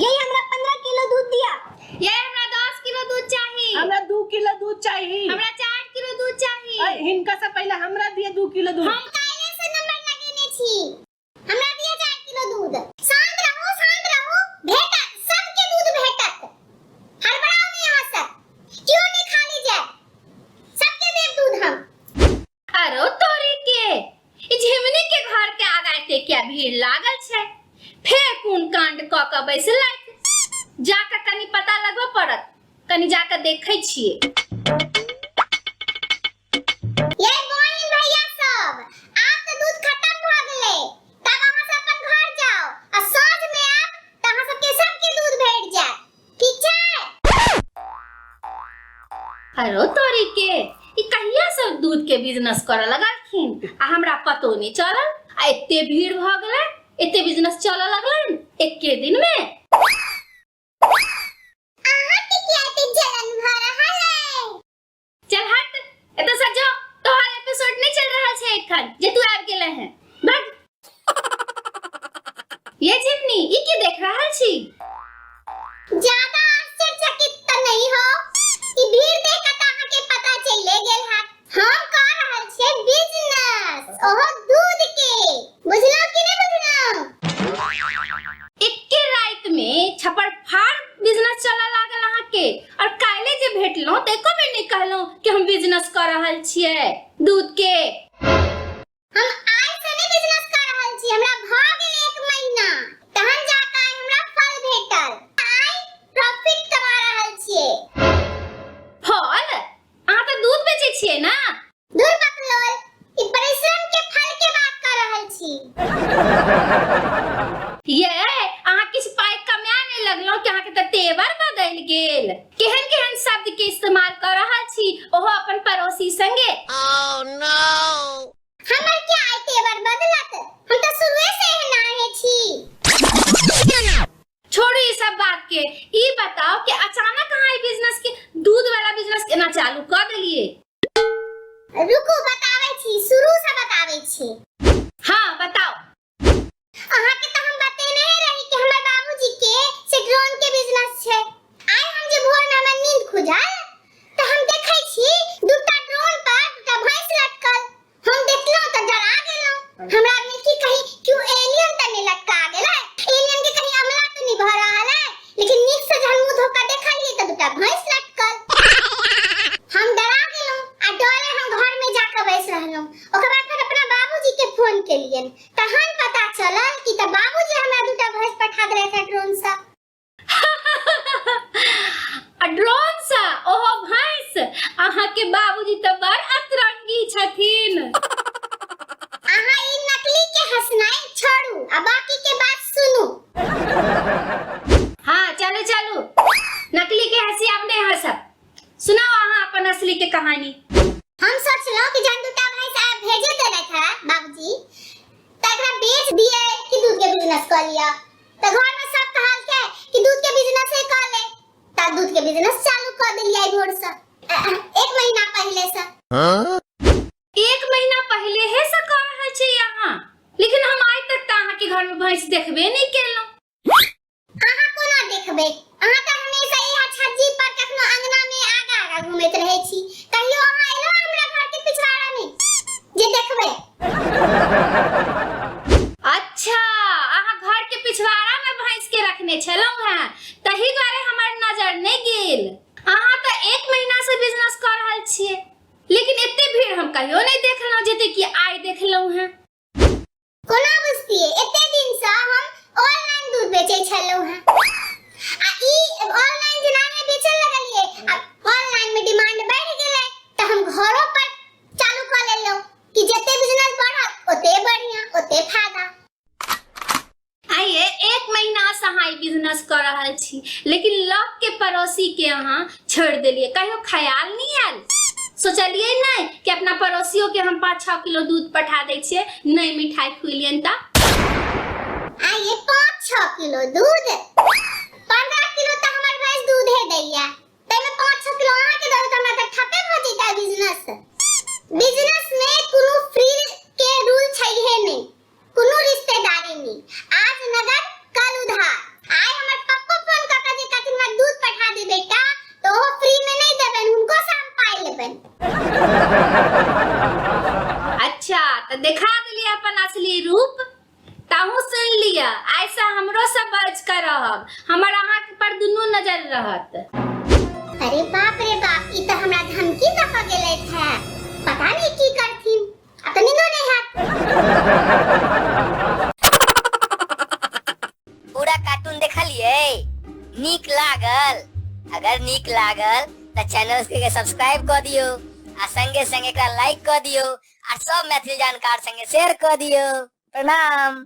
यही हमरा 15 किलो दूध दिया। ये हमरा 10 किलो दूध चाही। हमरा 2 किलो दूध चाही। हमरा 4 किलो दूध चाही। अरे, हिनका से पहले हमरा दिए 2 किलो दूध। हम काल्हे से नंबर लगेने छी, हमरा दिए 4 किलो दूध। शांत रहू, शांत रहू, भेटत, सबके दूध भेटत। हड़बड़ाउ नहीं अहाँ सब, क्यों नहीं खाली जाए, सबके देब दूध हम। अरो तोरी के, ई झिमनी के घर के आगा एते क्या भीड़ लागल छै? फेर कोन कांड क क बैसलथि? जाके कनी पता लगबऽ पड़त, कनी जाके देखै छियै। ये बहिन भैया सब, आब तऽ दूध खत्म भऽ गेलै, तब अहाँ सब अपन घर जाओ आ साँझ में आब तऽ अहाँ सबके सबके दूध भेट जायत, ठीक छै? अरो तोरी के, ई कहिया सब दूध के बिजनेस करऽ लगलखिन आ हमरा पतो नहीं चलल, आ एते भीड़ भऽ गेलै, एते बिजनेस चलऽ लगलन एके दिन में। अहाँ के किया एते जलन भऽ रहल अइ? चल हट एतऽ से जो, तोहर एपिसोड नहीं चल रहल छै एखन जे तू आबि गेले हैं, भाग। ये झिमनी, ई की देख रहल छी? ज्यादा आश्चर्यचकित त नहीं हो, ई भीड़ देख के त अहाँ के पता चले गेल हैत। हम कह रहल छियै बिजनेस, ओहो दूध के, बुझलहुँ कि नहीं बुझलहुँ? एके रात में छप्पर फाड़ बिजनेस चलऽ लागल अहाँ के, और काल्हि जे भेटलहुँ तऽ एको बेर नहि कहलहुँ कि हम बिजनेस कऽ रहल छियै दूध के। हम आइ से नहि बिजनेस कऽ रहल छी, हमरा भऽ गेल 1 महीना, तहन जा कऽ आइ हमरा फल भेटल, आइ प्रॉफिट कमा रहल छियै। फल? अहाँ तऽ दूध बेचै छियै ने? दूर बकलोल, ई परिश्रम के फल के बात कऽ रहल छी। ये अहाँ किछु पाइ कमाए नहि लगलहुँ कि अहाँके तऽ तेवर बदलि गेल। केहन केहन शब्द के इस्तेमाल कऽ रहल छी, ओहो अपन पड़ोसी संगे। हमर क्या आइ तेवर बदलत, हम तऽ शुरुए से एहनाहे छी। छोड़ू ई सब बात के, ई बताओ कि अचानक अहाँ ई बिजनेस के, दूध वाला बिजनेस केना चालू कऽ देलियै? रुकू, बताबै छी, शुरू से बताबै छी। हाँ बताओ। अहाँ के तऽ हम बतेने रही कि हमर बाबूजी के से ड्रोन के बिजनेस छै। आइ हम जे भोर में हमर नींद खुजल तऽ हम देखै छी दूटा ड्रोन पर दूटा भैंस लटकल। हम देखलहुँ तऽ डरा गेलहुँ, हमरा भेल कि कहीं क्यों एलियन तऽ नहि लटका गेलै, एलियन के कहीं अमला तऽ नहि भऽ रहल है। लेकिन नीक से जहन मुंह धो कऽ देखलियै तऽ दूटा भैंस लटकल। हम डरा गेलहुँ आ डरे हम घर में जाकऽ बैस रहलहुँ। ओकर बाद फेर अपना बाबूजी के फोन केलियनि, तहन पता चलल कि तऽ बाबूजी हमरा दूटा भैंस पठा देलथि है ड्रोन से। आ ड्रोन से ओहो भैंस? अहाँ के बाबूजी तऽ बड़ अतरंगी छथिन। अहाँ ई नकली के हंसनाई छोड़ू आ बाकी के बात सुनू। हाँ चलू चलू, नकली के हंसी अब नहीं हंसब, सुनाओ अहाँ अपन असली के कहानी। हम सोचलहुँ कि जहन दूटा भैंस आब भेजे देलथि है बाबूजी तऽ एकरा बेच दिए कि दूध के बिजनेस कऽ लिअ, तऽ घर में सब कहलकै कि दूध के बिजनेसे कऽ ले, तऽ दूध के बिजनेस चालू कऽ देलियै भोर से, 1 महीना पहले से। 1 महीना पहले हे से कऽ रहल छी अहाँ, लेकिन हम आइ तक तऽ अहाँ के घर में भैंस देखबे नहीं केलहुँ। अहाँ कोना देखबै, अहाँ तऽ हमेशा इएह छज्जी पर कखनो अंगना में आगा आगा घूमैत रहै छी, कहियो अहाँ एलहुँ हमरा घर के पिछवाड़ा में जे देखबै? अच्छा, अहाँ घर के पिछवाड़ा में भैंस के रखने छलहुँ हैं, तही दुआरे हमर नजर नहीं गेल। अहाँ तऽ 1 महीना से बिजनेस कऽ रहल छियै, लेकिन एते भीड़ हम कहियो नहीं देखलहुँ जते कि आइ देखलहुँ हैं। कोना बुझतियै, एते दिन से हम ऑनलाइन दूध बेचै छलहुँ हैं, आ ई ऑनलाइन जेनाहे बेचऽ लगलियै आ ऑनलाइन में डिमांड बढ़ि गेलै तऽ हम घरो पर चालू कऽ लेलहुँ कि जते बिजनेस बढ़त ओते बढ़िया, ओते फायदा। आइए 1 महीना से अहाँ ई बिजनेस कऽ रहल छी, लेकिन लग के पड़ोसी के अहाँ छोड़ि देलियै, कहियो ख्याल नहीं आयल? सोचलियै नहीं कि अपना पड़ोसियों के हम 5-6 किलो दूध पठा दै छियै, नहीं मिठाई खुएलियनि तऽ? आइए 5-6 किलो दूध, 15 किलो तऽ हमर भैंस दूधे दैया, ताहिमे 5-6 किलो अहाँ के दऽ देब तऽ हमरा तऽ ठपे भऽ जैता बिजनेस। बिजनेस में कोनो फ्री के रूल छैहे नहीं, कोनो रिश्तेदारी नहीं, आज नगद कल उधार। आइ हमर पप्पो देखा देलियै अपन असली रूप। ताहू सुनि लिअ, आइसँ हमरो से बच कऽ रहब, हमर अहाँके पर दुनू नजर रहत। अरे बाप रे बाप, ई तऽ हमरा धमकी दऽ कऽ गेलथि है, पता नहीं की करथिन। आब तऽ नींदो नहीं हैत। पूरा कार्टून देखलिए? नीक लागल? अगर नीक लागल तऽ चैनल के सब्सक्राइब कऽ दियौ आ संगे संगे एकरा लाइक कऽ दियौ आ सब मैथिली जानकार संगे शेयर कऽ दियौ। प्रणाम।